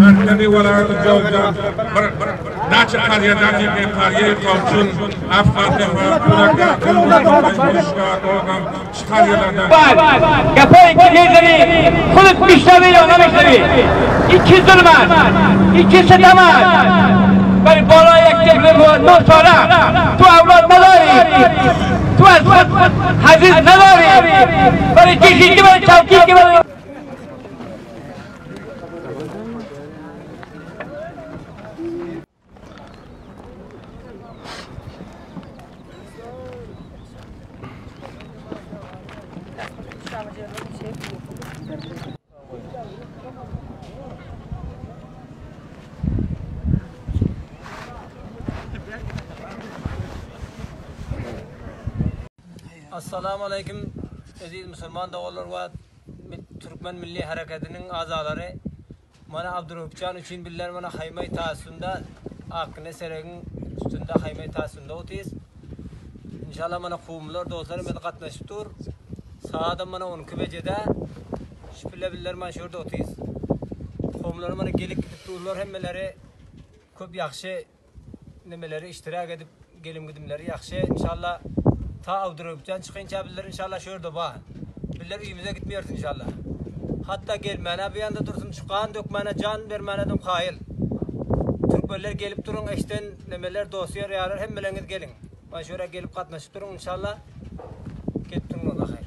مرکزی ولایت جوزجان ناچه قریه دقیقه قریه قوچون گپایی که میزنی خودت میشنوی یا نمیشنوی این کی ظلم است این کی ستم است ولی بالا یک طفل نه ساله تو اولاد نداری تو از خود حزیز نداری برای چی که برای چوکی که برای Assalamu aleýkum eziz musulman doganlar we Türkmen Milli Hereketiniň azalary. Mana Abdurupjan üçin biller mana haýmaý tasynda Akne seregiň üstünde haýmaý tasynda otyrys. Inşallah mana kowumlar dostlar biz gatnaşyp dur. Saadam mana 12 bejede şu bile biller mana şu ýerde otyrys. Kowumlar mana gelip gidip durlar hemmeleri köp ýagşy nemeleri iştirak edip gelim gidimleri ýagşy. Inşallah ta Abdurupjan çykynça biller inşallah şu ýerde bar. Biller öýümize gitmeýäris inşallah. Hatda gelmäne bir ýanda dursun şu gan dökmäne jan bermäne dem kaýyl. Türkmenler gelip durun eşden nemeler dostlar ýarlar hemmeleriňiz geliň. Mana şu ýere gelip gatnaşyp durun inşallah. Gelip durun Allah hayır.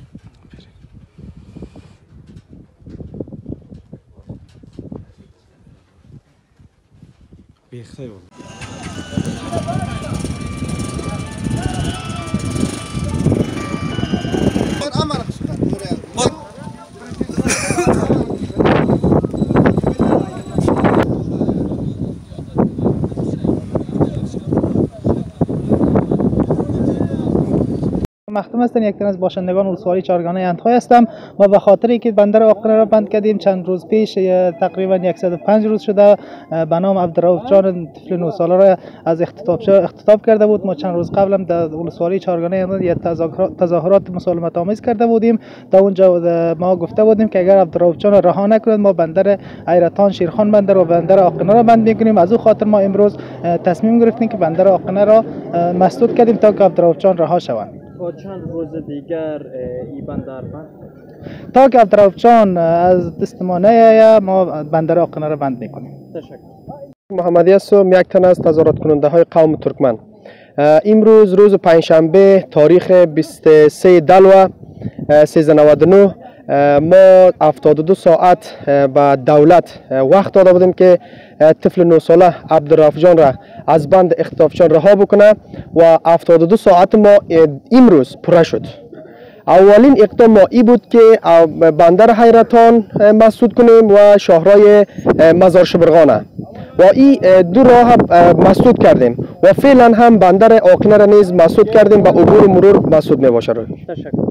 مختم هستم یک تن از باشندگان ولسوالی چارگانه اندخای هستم ما به خاطر که بندر آقره را بند کردیم چند روز پیش تقریبا 105 روز شده به نام عبدالرؤوف جان طفل 9 ساله را از اختطاف اختطاف کرده بود ما چند روز قبل هم در ولسوالی چارگانه یک تظاهرات مسالمت آمیز کرده بودیم در اونجا ما گفته بودیم که اگر عبدالرؤوف جان را رها نکنند ما بندر حیرتان شیرخان بندر و بندر آقنه را بند میکنیم از او خاطر ما امروز تصمیم گرفتیم که بندر آقنه را مسدود کردیم تا که عبدالرؤوف جان رها شوند تا چند روز دیگر ای بندر بند تا که عبدالرؤوف جان از دست ما نیاید ما بندر آقنه را بند میکنیم تشکر محمدی هستم یک تن از تظاهرات کننده های قوم ترکمن امروز روز پنجشنبه تاریخ 23 دلوه 1399 ما 72 ساعت به دولت وقت داده بودیم که طفل 9 ساله عبدالرؤوف جان را از بند اختطافچان رها بکنه و 72 ساعت ما امروز پره شد. اولین اقدام ما ای بود که بندر حیرتان مسدود کنیم و شاهرای مزار شبرغانه و این دو راه مسدود کردیم و فعلا هم بندر آقینه را نیز مسدود کردیم با عبور و مرور مسدود می باشد. تشکر.